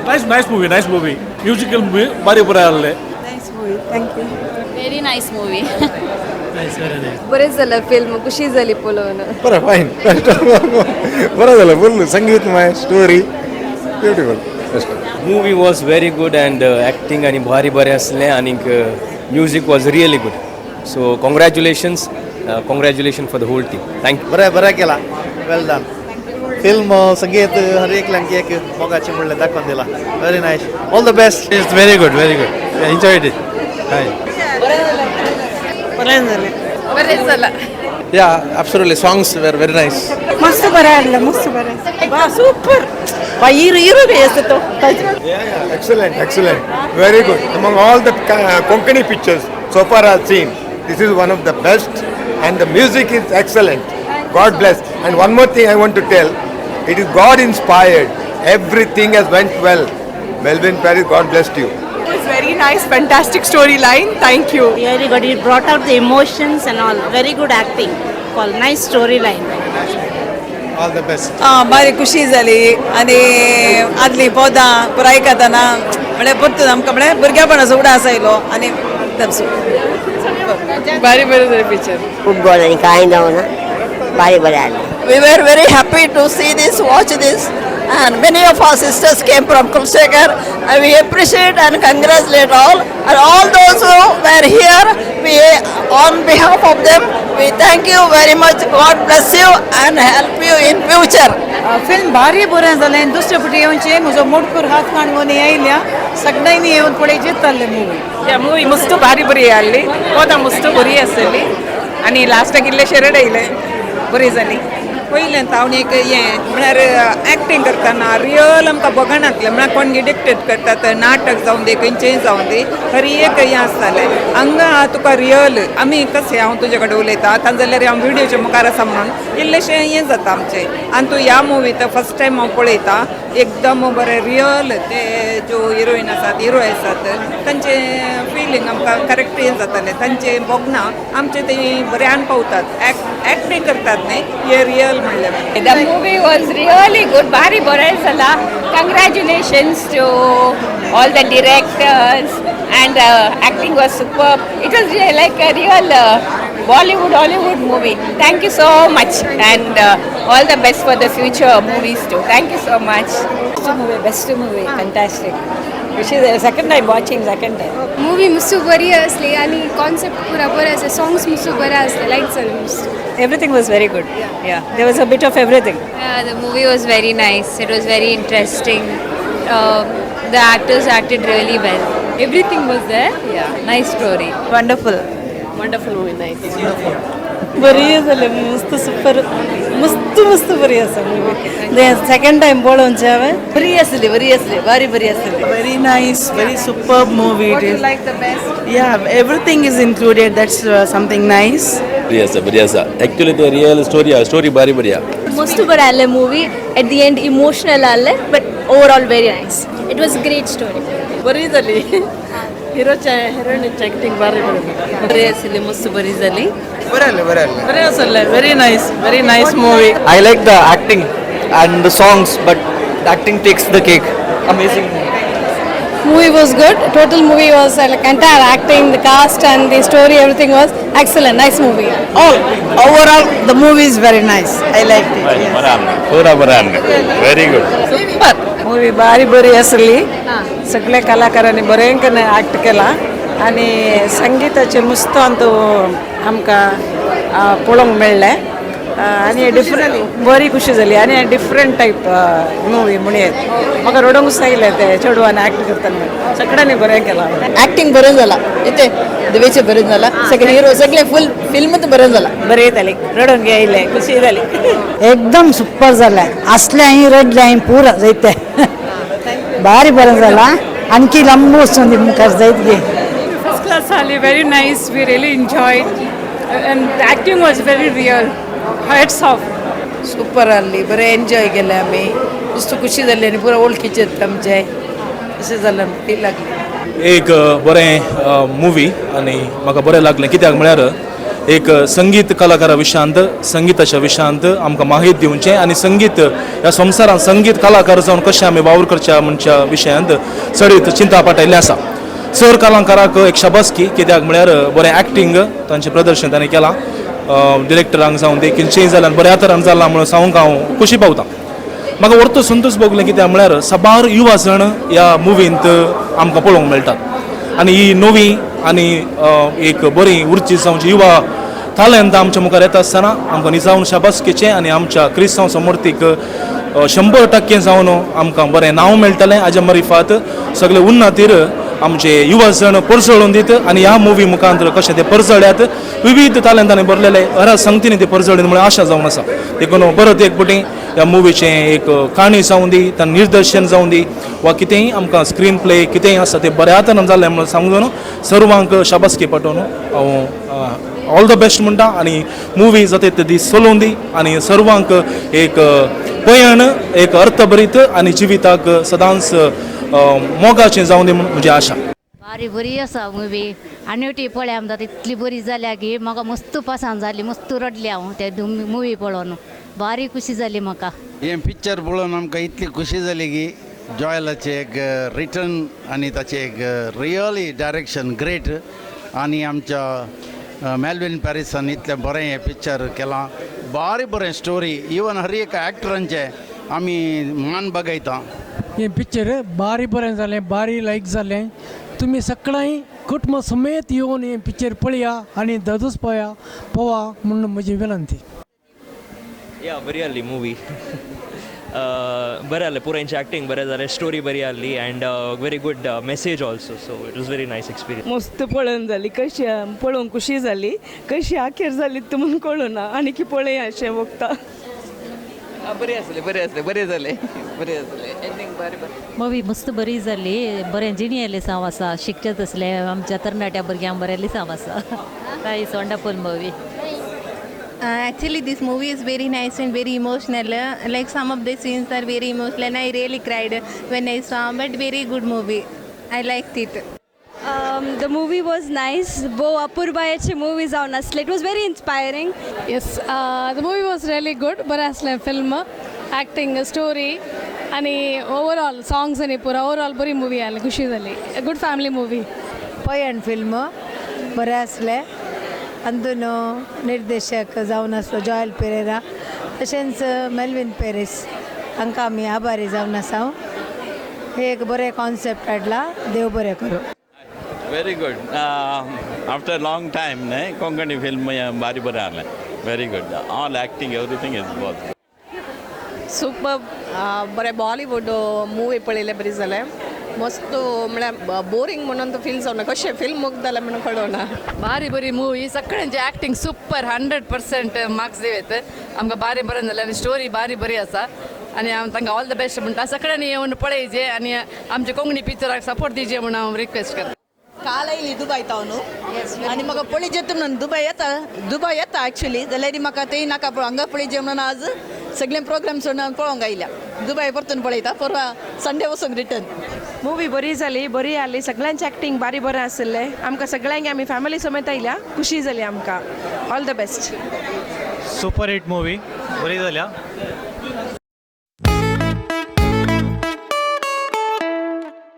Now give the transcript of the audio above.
Nice, nice movie, nice movie, musical movie. भारी बरें आहलें. Nice movie, thank you. Very nice movie. बरें जालें फिल्म, खुशी जाली पळोवन. बरं, फायन. बरं झालं. फुल संगीतमय story, beautiful. Movie was very good and acting आनी भारी बरें आसलें आनीक music was really good, so congratulations, congratulation for the whole team. Thank you. बरें बरें केला, वेल डन. फिल्म, संगीत, हर एकल्यांक एक मोगाचें म्हणलें दाखोवन दिलां. Very nice, all the best. It's very good, very good. Enjoyed it. Hi. बरें जालें. बरें जालां. Yeah, absolutely. Songs were very nice. मस्त बरें आसलें, मस्त बरें. Super. Hero hero तो. Excellent, excellent, very good. Among all the Konkani pictures so far I've seen, this is one of the best and the music is excellent. God bless. And one more thing I want to tell, it is God inspired. Everything has went well. Melvin Paris, God bless you. It was very nice, fantastic storyline. Thank you. Really good. It brought out the emotions and all. Very good acting. All nice storyline. All the best. बारी खुशी जाली आनी आदली पदां पुराय आयकतना म्हळ्यार परतून आमकां म्हळ्यार भुरगेपणाचो उडास आयलो आनी एकदम सुपर. बारी बरें जालें पिक्चर. खूब गोड आनी कांय जावना, बारी बरें आसलें. We were very happy to see this, watch this, and many of our sisters came from Kulshekar, and we appreciate and congratulate all, and all those who were here, we, on behalf of them, we thank you very much. God bless you and help you in future. Film भारी बरें जालें. दुसरे फावटी येवचें. म्हजो मोडकूर हात काणकोण येयल्या सगळ्यांनी येवन पळयचेच जाल्लें मुवी. या, मूवी मस्त भारी बरी आसली. पदां मस्त बरी आसली आनी लास्टाक इल्लेशें रडयलें. बरी जाली. पयलें हांव एक हें म्हळ्यार एक्टींग करतना रियल आमकां बगनातलें. म्हळ्यार कोण डिक्टेट करतात, नाटक जावं दी, खंयचेंय जावं दी, हर एक हें आसतालें. हांगा तुका रियल आमी कशें हांव तुजे कडेन उलयतां आतां जाल्यार हांव विडियोच्या मुखार आसा म्हणून इल्लेशें हें जाता आमचें. आनी तूं ह्या मुवी तर फर्स्ट टायम हांव पळयतां, एकदम बरें रियल. ते ज्यो हिरोईन आसात, हिरो आसात, तांचे फिलींग आमकां करेक्ट हें जातालें. तांचे भोगना आमचे ते बऱ्यान पावतात, एक्टींग करतात न्ही हे रियल म्हणलें. The movie was really good. भारी बरें जाला. Congratulations to all the directors and acting was super. It was like a real Bollywood, Hollywood movie. Thank you so much and all the best for the future movies too. Thank you so much. Movie, best movie, fantastic. Second time watching, second time. Movie मस्त बरी आसली आनी concept पुरा बरें आसलें. Songs मस्त बरें आसलें, लायक जालें मस्त. Everything was very good. Yeah, there was a bit of everything. Yeah, the movie was very nice. It was very interesting. The actors acted really well. Everything was there. Yeah, nice story. Wonderful. Wonderful movie, nice. बरी जालें, मस्त super, मस्त मस्त बरी आसा movie. Second time पळोवचें हांवें. बरी आसली, बरी आसली, बारी बरी आसली. Very nice, very superb movie. What you like the best? Yeah, everything is included. That's something nice. बरी आसा, बरी आसा. एक्चुअली ते रियल स्टोरी आहा, स्टोरी बारी बरी आहा. मस्त बरें आसलें movie. At the end emotional आसलें, but overall very nice. It was great story. बरी जाली. हिरोच्या हिरोईनची ऍक्टिंग बारी बरी. बरी आसली, मस्त बरी जाली. बरें आसलें, बरें आसलें. बरें आसलें. Very nice, very nice movie. I like the acting and the songs, but acting takes the cake. Amazing. Movie was good. Total movie was like entire acting, the cast and the story, everything was excellent. Nice movie. All overall the movie is very nice. I like it. बरें आसलें, पुरा बरें आसलें. Very good. Super movie. बारी बरी आसली. सगळ्या कलाकारांनी बरें करून ऍक्ट केला आनी संगीताचें मस्त अंत आमकां पळोवंक मेळ्ळें आनी डिफरंट बरी खुशी जाली आनी डिफरंट टायप मुवी म्हणयेत. म्हाका रडोवंक आयलें ते चेडवान ऍक्ट करतना. सगळ्यांनी बरें केलां. ऍक्टिंग बरें जाला, इथे दिवेचे बरें जाला, सगळे हिरो सगळे फुल फिल्म बरें जाला. बरें जालें, रडोवंक आयलें, खुशी जाली. एकदम सुपर जालें. असलें हांवें रडलें हांवें पुरा जायते. बारी बरें जाला. आणखी लांब वचून मुखार जायत गे. First class आली. Very nice. We really enjoyed and acting was very real. Hats off. Super आसली, बरें एन्जॉय केलें आमी. मस्त खुशी जाली आनी पुरा वळखीचे आमचे अशें जालें, फील लागलें. एक बरें मुवी आनी म्हाका बरें लागलें, कित्याक म्हळ्यार एक संगीत कलाकारा विशयांत संगीताच्या विशयांत आमकां माहिती दिवचें आनी संगीत ह्या संवसारांत संगीत कलाकार जावन कशें आमी वावर करच्या म्हणच्या विशयांत चडीत चिंता पाटयल्लें आसा. चड कलाकाराक एक शाबासकी, कित्याक म्हळ्यार बरें एक्टींग तांचें प्रदर्शन तांणी केलां. डिरेक्टरांक जावन देखील चेंज जाल्यान बऱ्या तरान जालां म्हणून सांगूंक हांव खोशी पावता. म्हाका व्हडतो संतोश भोगलें, कित्याक म्हळ्यार साबार युवा जण ह्या मुवींत आमकां पळोवंक मेळटात आनी ही नवी आनी एक बरी उर्ची जावची युवा तालेंत आमच्या मुखार येता आसतना आमकां निजावन शाबासकीचें आनी आमच्या क्रिस्तांव समर्थीक 100% जावन आमकां बरें नांव मेळटलें. हाज्या मरिफात सगळे उन्नतीर आमचे युवा जण परजळून दित आनी ह्या मुवी मुखांत कशें ते परजळ्यात विविध तालेंतांनी भरलेले हर संगतींनी ते परजळ्ळे म्हणून आशा जावन आसा. देखून परत एक पटी ह्या मुवीचें एक काणी जावं दी, तांचें निर्देशन जावं दी वा कितेंय आमकां स्क्रीन प्ले कितेंय आसा तें बऱ्या तरान जालें म्हणून सांगून सर्वांक शाबासकी पाठोवन हांव ऑल the best म्हणटा आनी मुवी जाता ते दीस चलोवन दी आनी सर्वांक एक पयण एक अर्थभरीत आनी जिविताक सदांच मोगाचें जावं दी म्हूण म्हजी आशा. भारी बरी आसा मुवी आनी ती पळय आमदां इतली बरी जाल्या की म्हाका मस्त पसंद जाली, मस्त रडली हांव ते मुवी पळोवन, भारी खुशी जाली म्हाका. हें पिक्चर पळोवन आमकां इतली खुशी जाली की जॉयलाचें एक रिटर्न आनी ताचें एक रियली डायरेक्शन ग्रेट आनी आमच्या मेलवीन पॅरिसान इतलें बरें हें पिक्चर केलां. बारी बरें स्टोरी, इवन हर एक एक्टरांचें आमी मान बगयता. हें पिक्चर भारी बरें जालें, भारी लायक जालें. तुमी सगळ्यांनी कुटुंब समेत येवन हें पिक्चर पळया आनी ददूच पळया पळोवा म्हूण म्हजी विनंती. या, बरी आहली मुवी, बरें आहलें. पुरायची एक्टींग बरें जालें, स्टोरी बरी आहली and very good message also, so it was very nice experience. मस्त पळोवन जाली, कशी पळोवंक खुशी जाली, कशी आखेर जाली ती म्हूण कळना, आनी की पळया अशें वखता. बरें आसलें, बरें आसलें, बरें जालें, बरें आसलें, एंडींग बरें बरें. मुवी मस्त बरी जाली, बरें जिणें लिसांव आसा, शिकचें तसलें आमच्या तरणाट्या भुरग्यांक बरें लिसांव आसा. Nice, wonderful movie. Actually, this movie is very nice and very emotional. Like some of the scenes are very emotional, and I really cried when I saw. But very good movie. I liked it. The movie was nice. भोव अपुरबायेची movie जावन आसली. It was very inspiring. Yes, the movie was really good. बरें आसलें film, acting, story आनी overall songs आनी पुरो overall बरी movie आसली, खुशी जाली. Good family movie. पळयन फिल्म बरें आसलें. अंदून निर्देशक जावन आसलो जॉयल पेरेरा, तशेंच मेलवीन पेरीस हांकां आमी आभारी जावन आसा. हे एक बरें कॉन्सेप्ट हाडला, देव बरें करूं. Very good. After long time न्हय कोंकणी फिल्म बारी बरें आहलें. Very good, all acting, everything is was super. बरें बॉलिवूड मुवी पळयलें, बरी जालें मस्त. म्हळ्यार बोरींग म्हणून फील जावना, कशें फिल्म मुगदालें म्हणून कळना. भारी बरी मूवी, सगळ्यांची एक्टिंग सुपर, 100% मार्क्स दिवेत आमकां. भारी बरें जालें आनी स्टोरी भारी बरी आसा आनी हांव तांकां ऑल the best म्हणटा. सगळ्यांनी येवन पळयचे आनी आमच्या कोंकणी पिक्चराक सपोर्ट दिवचे म्हणून हांव रिक्वेस्ट करता. काल आयली दुबाय तावन आनी म्हाका पळयचे म्हणून दुबाय येता, दुबाय येता एक्चुली, जाल्यार म्हाका तेय नाका, हांगा पळयचे म्हणून आज सगळे प्रोग्राम सोडून पळोवंक आयल्या. दुबाय परतून पळयता, परवा संडे वचूंक रिटर्न. मुवी बरी जाली, बरी आसली. सगळ्यांचें एक्टींग बारी बरें आशिल्लें. आमकां सगळ्यांक आमी फॅमिली समेत आयल्या, खुशी जाली आमकां. All the best. Super hit movie, बरी जाल्या.